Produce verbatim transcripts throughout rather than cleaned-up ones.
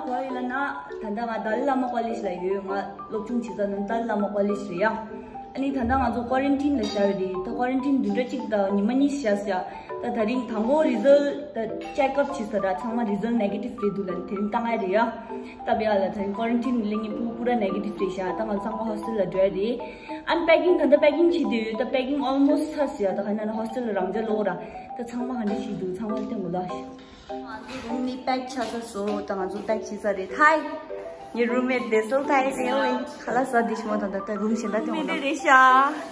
ག་ཡོད་ལབ་ན། ད་ལྟ་ང་ཏཱ་ལའི་བླ་མ་ཀོ་ལེཇ་ལ་ཡོད། ང་སློབ་སྦྱོང་བྱེད་ས་ནི་ཏཱ་ལའི་བླ་མ་ཀོ་ལེཇ་རེད་ཡ། ཨ་ནི་ད་ལྟ་ང་ཚོ་ཀོ་རན་ཊིན་ལ་བཞག་ཡོད་རེད། ད་ཀོ་རན་ཊིན་བདུན་ཕྲག་གཅིག་དང་ཉི་མ་གཉིས་བཞག་ཟེར་ཡ། ད་དེ་རིང་དང་པོ་རི་ཛལ་ཊི་ད་ཅེག་ཨབ་བྱེད་ས་ར་ཚང་མ་རི་ཛལ་ཊི་ནེ་གེ་ཊིབ་རེད་འདུག་ལབ་ནས་དེ་རིང་བཏང་ཡ་རེད་ཡ། ད་བྱས་ལ་དེ་རིང་ཀོ་རན་ཊིན་སླེབས་མཁན་པུ་པུ་ར་ནེ་གེ་ཊིབ་རེད་ཤག་ད་ང་ཚོ་ཚང་མ་ཧོ་སི་ཊེལ་ལ་འགྲོ་ཡ་རེད། ཨ་ནི་པེ་ཀིང་ད་ལྟ་པེ་ཀིང་བྱེད་དུས་ད་པེ་ཀིང་ཨོལ་མོ་སི་ཊི་ཚར་ཟེར་ཡ། ད་ག་ན་ན་ཧོ་སི་ཊེལ་ལ་རང་འཇགས་ལོག་ར། ད་ཚང་མ་ག་འདྲ་བྱེད་འདུག་ཚང་མ་སྟོན་དགོས་ལ། ང་ཚོ་རུམ་ནི་པེག་ཆགས་ཚར་སོང་། ད་ང་ཚོ་པེག་བྱེད་ཚར་རེད། ཐའི། ངའི་རུམ་མེཊ་བསྡད་སོང་། ཐའི་ཟེར་བའི་ཁ་ལག་ཟ་བདེ་ཞིག་མོ་དང་། ད་ལྟ་རུམ་གཞན་དག་དེ་མི་འདི་རེད་ཤག་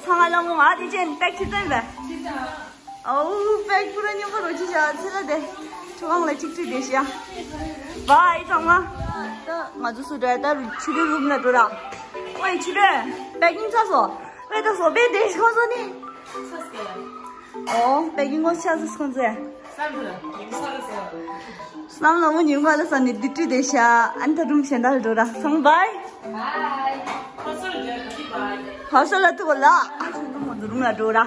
ཚང་མ་ལ་མོ་ང་དེ་ཅན་པེག་བྱེད་ཚར་བས། ཨའུ་པེག་པུ་ར་སྙོམས་པོ་རོ་ཅི་ཤག་ཚེ་ལ་དེ་ཁྲི་ཝང་ལ་གཅིག་ཁྲི་བསྡད་ཤག་བའི་ཚང་མ། ད་ང་ཚོ་སུ་འདྲ་ད་ཆུ་རུ་རུམ་ལ་འགྲོ་ར། ཝའི་ཆུ་རུ་པེག་ཀིང་ཚར་སོང་། ཝའི་ད་སོ་པའི་བསྡད་ཤག་ཚོ་ནི། ཨོ་པེག་ཀིང་ངོ་ཤག་ཚོ་སོང་ཚེ། སྣམ་ལ་མོ་ཉིན་མ་ལ་ས་ནས་དེ་བྲིས་བསྡད་ཤག་ཨ་ནི་ད་རུམ་གཞན་དག་ལ་འགྲོ་ར། ཚང་མ་བའི། ཧོ་སི་ཊེལ་ལ་ཐུག་གོ་ལ། ཨ་ནི་ཚང་མ་རུམ་ལ་འགྲོ་ར།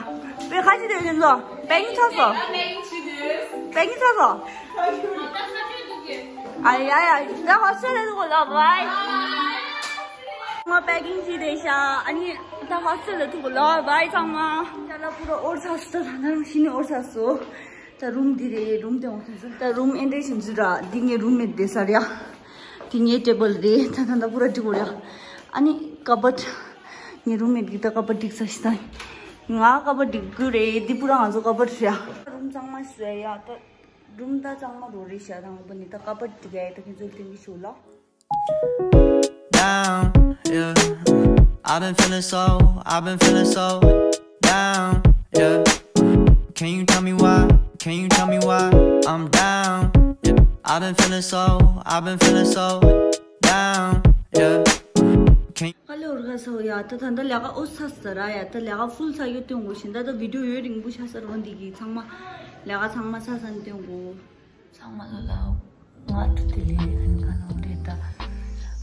པེག་ཁ་ཅིག་དེ་ཡིན་ལོ། པེག་ཀིང་ཚར་སོང་། པེག་ཀིང་ཚར་སོང་། ཨ་ཡ་ཡ། ད་ཧོ་སི་ཊེལ་ལ་ཐུག་གོ་ལ། བའི། ཚང་མ་པེག་ཀིང་བྱེད་བསྡད་ཤག་ཨ་ནི་ད་ཧོ་སི་ཊེལ་ལ་ཐུག་གོ་ལ། བའི་ཚང་མ། ཅ་ལག་པུ་ར་འོར་ཚར་སོང་། ད་ད་རུང་ཤི་ནི་འོར་ཚར་སོང་། ད་རུམ་འདི་རེད། རུམ་དེ་འོང་ཚར་སོང་། ད་རུམ་ཨེ་འདྲ་ཞིག་འཛུལ་ར། འདི་ངའི་རུམ་མེཊ་བསྡད་ས་རེད་ཡ། འདི་ངའི་ཊེ་བལ་རེད། ད་ད་ད་པུ་ར་འགྲིག་གོ་རེད་ཡ། ཨ་ནི་ཀ་བཊ། ངའི་རུམ་མེཊ་གིས་ད་ཀ་བཊ་འགྲིག་ས་ཞིག་ད། ང་ཀ་བཊ་འགྲིག་གི་རེད། འདི་པུ་ར་ང་ཚོ་ཀ་བཊ་རེད་ཡ། རུམ་ཚང་མ་བཟོས་ཡ། ད་རུམ་ད་ཚང་མ་རོ་རེད་ཤག་ད་ང་པ་ནི་ད་ཀ་བཊ་འགྲིག་ཡ། ད་ཁྱེད་ཚོ་སྟོན་གི་ཞུ་ལ། Down, yeah. I've been feeling so, I've been feeling so down, yeah. Can you tell me why? Can you tell me why I'm down? Yeah. I've been feeling so, I've been feeling so down, yeah. Can ཧ་ལས་འོར་ག་སོ་ཡ། ད་ད་ད་ལས་ཀ་འོ་ཚར་ས་ར་ཡ། ད་ལས་ཀ་ཧྥུལ་ཚར་ཡོད་སྟོན་དགོས་ཤིང་། ད་ད་བི་ཌིའོ་ཡོད་རིང་པོ་ཆགས་ས་ར། འོ་འདི་གི་ཚང་མ་ལས་ཀ་ཚང་མ་ཚར་ས་ནས་སྟོན་དགོས། ཚང་མ་ལ་ལ་ང་ཏུ་དེ་ལས་ཨན་ག་ནང་རེད་ད།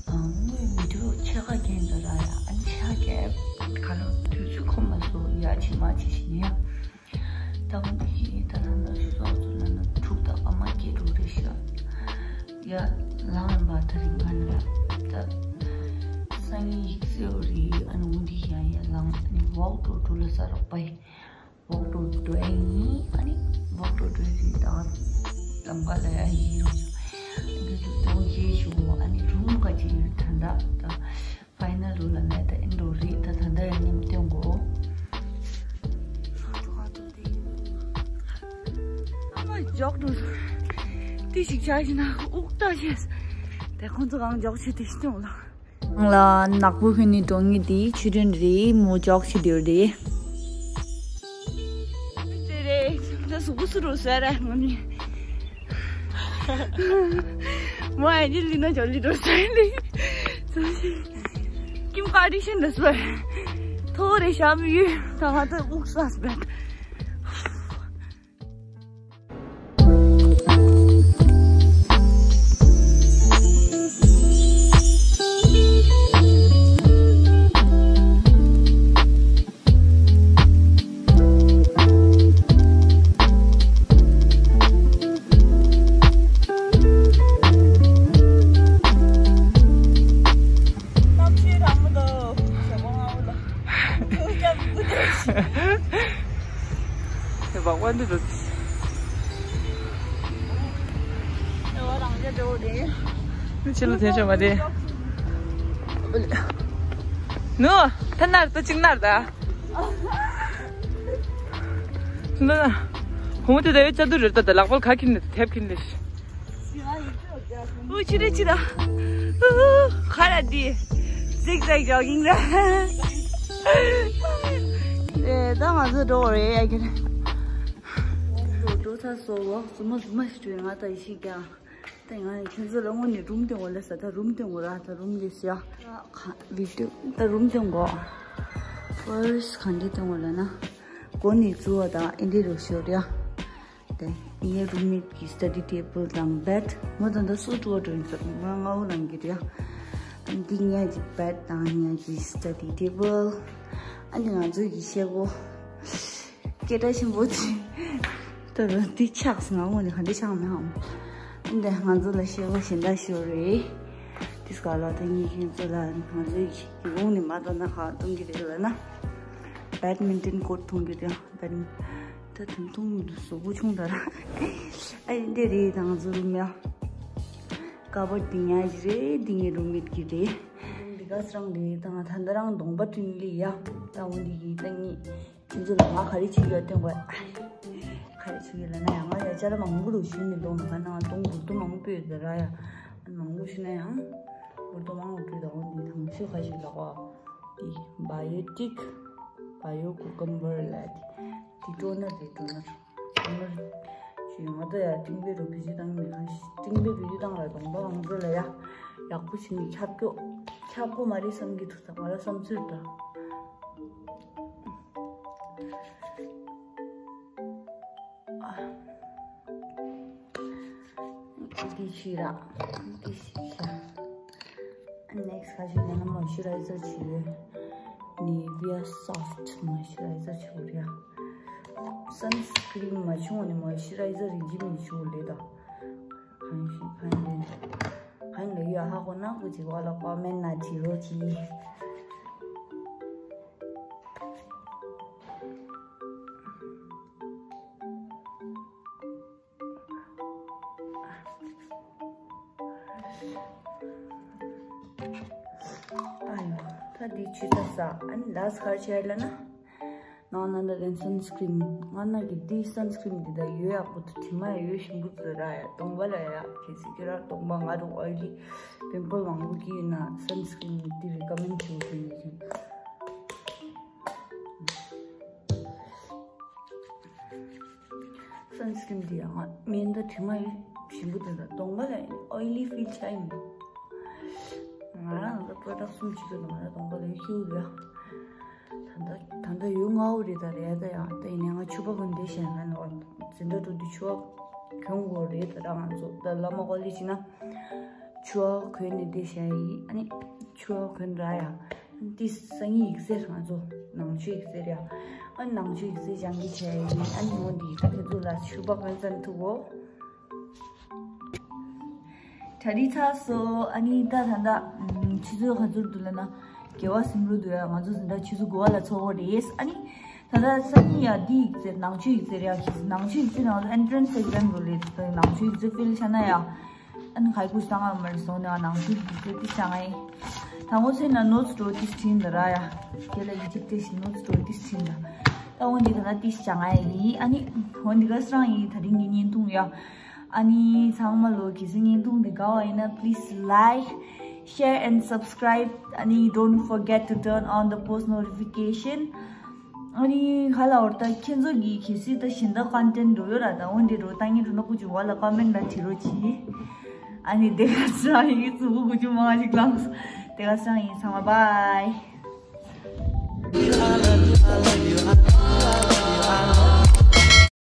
ཨ་ངོས་བི་ཌིའོ་ཆེ་ཁ་རྒྱན་དུ་ར་ཡ། ཨན་ཆེ་ཁ་རྒྱན་ག་ལ་དུས་ཚོད་ཁོམ་མ་སོང་ཡ། ཆི་མ་ཆི་ཞིག་ཡ། ད་ང་འདི་ཞིག་ད་ལ་ན་སོ་སོ་ཚོ་ན་ན་དྲུག་དང་ཨ་མ་སྐྱེ་འགྲོ་རེད་ཤག་ཡ་ལང་བ་ད་རིང་ག་ན་ར། ད་སང་ཉིན་ཡིག་ཚད་རེད། ཨ་ནི་འོ་འདི་ཡ་ཡ་ལང་། ཨ་ནི་ཝོག་འགྲོ་འགྲོ་ལ་ས་རོགས་པ་ཡི། ཝོག་འགྲོ་འགྲོ་ཡ་ཡིན། ཨ་ནི་ཝོག་འགྲོ་འགྲོ་ཡ་ཡིན། ད་ལམ་ཁ་ལ་ཡ་ཡིན་རུང་ཡ། འདི་ཚོ་ཏོང་ཡེ་ཞུ། ཨ་ནི་རུམ་ག་ཅིག་ཡོད་ད་ད་ད། ཕའི་ནལ་རུ་ལ་ནས་ད་ཨིན་འགྲོ་རེད། ད་ད་ད་ཡ་ཉིན་སྟོན་གོ། ཨ་མ་འཇོག་འགྲོ། དེ་ཞིག་བྱ་ཞིག་ན་དབུགས་ལྟ་ཤེས། དེ་ཁོང་ཚོ་གང་འཇོག་བྱེད་དེ་སྟོན་ལ། ང་ལ་ནག་པོ་ཁྱོན་ནི་འགྲོ་ངེས་དེ་ཆུ་ཕྲན་རེད། མོ་འཇོག་བྱེད་དེ་རེད། དེ་རེད། ད་གཟུགས་པོ་སུ་རུ་ཟེར་ར་ངོ་ནི། མོ་ཨེ་ཇི་ལི་ན་ཇོ་ལི་རུ་ཟེར་ལི། ཀིམ་ཀར་ཌི་ཤན་རུ་ཟེར། ཐོ་རེ་ཤམ་ཡུ་ད་ང་ད་དབུགས་སངས་པས། ནུ། ཐ་ནར་ཏོ་ཅིག་ནར་ད། ནུ། ཧུང་དེ་ད་ཡོད་ཅ་དུ་རེད་ད། ད་ལག་པ་ལ་ཁ་ཁྱིན་ནས་ཐེབས་ཁྱིན་ནས། ཨུ་ཅི་རེ་ཅི་ར། ཨུ་ཁ་ར་དི། ཛིག་ཛེག་ཇོ་གིང་ར། ཨེ་ད་ང་ཚོ་འགྲོ་རེད་ཡ་གི་རེད། འགྲོ་འགྲོ་ཚར་སོང་། ཟུར་མོ་ཟུར་མོ་ཞིག་བྲོས། ང་ད་ཡི་ཤི་ཀྱང་། ད་ང་ཁྱོད་ཚོ་ལ་དངོས་གནས་རུམ་སྟོན་དགོས་ལབ་ས། ད་རུམ་སྟོན་དགོས་ར། ད་རུམ་ལས་ཟེར་ཡ། ད་ཁ་བི་ཌིའོ་ད་རུམ་སྟོན་དགོས། ཕར་སི་ག་འདྲས་སྟོན་དགོས་ལབ་ན། སྒོ་ནས་བཙུགས་པ་དང་ཨེ་འདྲས་རུ་ཤོར་ཡ། དེ་ངའི་རུམ་མེཊ་ཀྱི་སི་ཊ་ཌི་ཊེ་བལ་དང་བེཌ། མོ་ད་ད་སུ་ཊུ་བ་འགྲོ་ཡིན་ཙང་ང་ངའོ་ལང་གི་རེད་ཡ། འདི་ངའི་གི་བེཌ་དང་ངའི་གི་སི་ཊ་ཌི་ཊེ་བལ། ཨ་ནི་ང་ཚོའི་གི་ཤེལ་སྒོ། སྐད་གྲགས་ཆེན་པོ་དེ། ད་ད་འདི་ཆགས་སོང་། ང་དངོས་གནས་ག་འདྲས་ཆགས་མེད་ཧམ། འདི་ང་ཚོ་ལ་ཤེས་པ་གཞན་དག་ཤོར་རེད། དེ་སྐབས་ལ་ད་ངས་ཁྱེད་ཚོ་ལ་ང་ཚོའི་སྒེའུ་ཁུང་ནས་མར་ལྟ་ན་ག་མཐོང་གི་རེད་ལབ་ན། བེད་མིན་ཊོན་ཀོརཊ་མཐོང་གི་རེད། བེད་མིན་ད་དུང་མཐོང་མི་འདུག་གཟུགས་པོ་ཆུང་དྲགས་ར། ཨ་ཡིན་འདི་རེད། ད་ང་ཚོ་རུམ་ཡ། ཀ་བོཌ་འདི་ཉག་གཅིག་རེད། འདི་ངའི་རུམ་མེཊ་གི་རེད། འདི་ག་སང་རེད། ད་ང་ད་ལྟ་རང་གདོང་པ་བསྐྲུན་ལི་ཡ། ད་འོ་འདི་གི་ད་ངས། ཁྱེད་ཚོ་ལ་ང་ག་རེ་བྱེད་ཡོད་སྟོན་དགོས། ག་རེ་བྱེད་ཡོད་ལབ་ན་ཡང་ང་ཡ་ཅ་ལག་མང་པོ་རུ་ཞུས་ནས་གདོང་ལ་ང་ན་གདོང་འབུར་དོ་མང་པོ་ཡོད་ད་ར་ཡ། མང་པོ་ཞུས་ན་ཡང་འབུར་དོ་མང་པོ་བྲིས་དང་འདི་དང་ཤོས་ག་ཞིག་ལ་གོ། འདི་བ་ཡོ་ཊིག་བ་ཡོ་ཀུ་ཀམ་བར་ལ་དེ་འདི་ཊོ་ནར་རེད། ཊོ་ནར་ཊོ་ནར་ཞུས་ང་ད་ཡ་ཏིང་པེ་རུ་བེད་སྤྱོད་བཏང་མི་གང་ཞིག་ཏིང་པེ་བེད་སྤྱོད་བཏང་ལ་གདོང་པ་མང་པོ་ལ་ཡ་ཡག་པོ་བྱས་ནས་ཁྱབ་སྐྱོ་ཁྱབ་དགོས་མ་རེད་བསམ་གྱི་འདུག་ད་ང་ལ་བསམ་ཚུལ་འདྲ། འདི་ཕྱིས་ར། འདི་ཕྱིས་ར། ནེག་སི་ཊི་ག་ཞིག་ལབ་ན་མོ་ཨིས་ཅུ་རའི་ཛར་བྱེད་ཡོད། Nivea Soft Moisturizer བྱེད་དགོས་རེད་ཡ། སན་སི་ཀི་རིན་མ་བྱུང་ནས་མོ་ཨིས་ཅུ་རའི་ཛར་རིན་ཆེན་མིན་བྱེད་དགོས་རེད་ད། གང་ཞིག་གང་ཡིན་གང་ཡིན་ལ་ཡོད་ཧ་གོ་ན་ཀུ་ཅིག་བ་ལ་ཀོ་མེན་ན་བྲིས་རོགས་གྱིས། ཨ་ཡོ། ད་འདི་ཆུ་ཚ་ས་ཨ་ནི་ལ་སི་ཁར་ཆེར་ལ་ན། ནང་ན་འདི་རེད་སན་སི་ཀི་རིན། ང་ན་གི་འདི་སན་སི་ཀི་རིན་འདི་ད་ཡོད་ཡག་པོ་དུ་དྲི་མ་ཡོད་ཞིམ་པོ་ཚོ་ར་ཡ་གདོང་པ་ལ་ཡ་གལ་སྲིད་ཁྱེད་རང་གདོང་པ་ང་རུ་ཨོ་ཡི་ལི་པིམ་པལ་མང་པོ་གི་ཡོད་ན་སན་སི་ཀི་རིན་འདི་རེ་ཀ་མེན་བྱེད་དུ་ནས་ཀྱང་། སན་སི་ཀི་རིན་འདི་ཡང་ང་མེན་ད་དྲི་མ་ཡོད་ཞིམ་པོ་དེ་འདྲ་གདོང་པ་ལ་ཨོ་ཡི་ལི་ཕིལ་ཆ་ཡིན། ང་རང་ད་པྲོ་ཌག་གསུམ་བྱེད་དུས་ང་རང་གདོང་པ་ལ་ཡོད་ཤེས་རེད། ད་ལྟ་ད་ལྟ་ཡོད་ང་འོ་རེད་ད་རེད་ད་ཡང་ད་ཡིན་ནའི་ང་ཕྱུ་པ་གོན་བསྡད་བཞག་ན་ནོར་འཛིན་གྲྭ་འགྲོ་དུས་ཕྱུ་པ་གོན་དགོས་རེད་ད་ར་ང་ཚོ་ད་བླ་མ་ཀོ་ལེ་ཇི་ན་ཕྱུ་པ་གོན་ནས་བསྡད་བཞག་ཡིན། ཨ་ནི་ཕྱུ་པ་གོན་ར་ཡང་། ཏིས་སང་ཉིན་ཡིག་ཚད་ང་ཚོ་ནང་ཆོས་ཡིག་ཚད་རེད། ཨ་ནང་ཆོས་ཡིག་ཚད་སྦྱང་གི་བྱས་ཡིན། ཨ་ནི་འོ་འདི་ད་ཁྱེད་ཚོ་ལ་ཕྱུ་པ་གང་ཙམ་ཐུག་གོ། གྲ་སྒྲིག་ཚར་སོང་། ཨ་ནི་ད་ད་ད་ཆུ་ཚོད་ག་ཚོད་འདུག་ལབ་ན་དགེ་བ་སེམས་རུ་འདུག་ཡ། ང་ཚོ་འཛིན་གྲྭ་ཆུ་ཚོད་དགུ་པ་ལ་ཚོགས་པ་རེད། ཨ་ནི་ད་ད་སང་ཉིན་ཡ་འདི་ཡིག་ཚད་ནང་ཆོས་ཡིག་ཚད་རེད་ཡ། ནང་ཆོས་ཡིག་ཚད་ནང་ལ་ཨེན་ཊི་རན་སི་ཨེག་ཛམ་རུ་ལས་ནང་ཆོས་ཡིག་ཚད་ཕིལ་བྱས་ན་ཡ། ཨ་ནི་ཁ་ཁུ་སང་ཨ་མར་སོང་ནས་ནང་ཆོས་ཀྱི་དེ་དེ་བྱ་ངའི། ད་ངོ་ཚོས་ན་ནོ་ཊི་སི་འགྲོ་དེ་ཕྱིན་ད་ར་ཡ། དེ་ལ་ཡི་ཇིབ་དེ་ཞིག་ནོ་ཊི་སི་འགྲོ་དེ་ཕྱིན་ད། ད་འོ་འདི་ད་ན་དེ་བྱ་ངའི་ཡིན། ཨ་ནི་འོ་འདི་ག་སང་ཡིན་ད་རིང་གི་བརྙན་ཐུང་ཡ། ཨ་ནི་ཚང་མ་ལོ་གལ་སྲིད་བརྙན་ཐུང་འདི་དགའ་བ་ཡིན་ན་please like, share and subscribe. ཨ་ནི་don't forget to turn on the post notification. ཨ་ནི་ཧ་ལ་འོར་ད་ཁྱེད་ཚོ་གི་གལ་སྲིད་ད་གཞན་དག་ཀོན་ཊེན་འགྲོ་ཡོད་ར་ད་འོ་འདི་རོ་ད་ངས་འགྲོ་ན་ཀུ་ཅུ་བ་ལ་ཀོ་མེན་ལ་བྲིས་རོགས་གྱིས། ཨ་ནི་དེ་ག་ཚང་ཡིན་གཙུག་གུ་ཀུ་ཅུ་མ་ཞིག་ལངས་སོང་། དེ་ག་ཚང་ཡིན་ཚང་མ་བྷའི།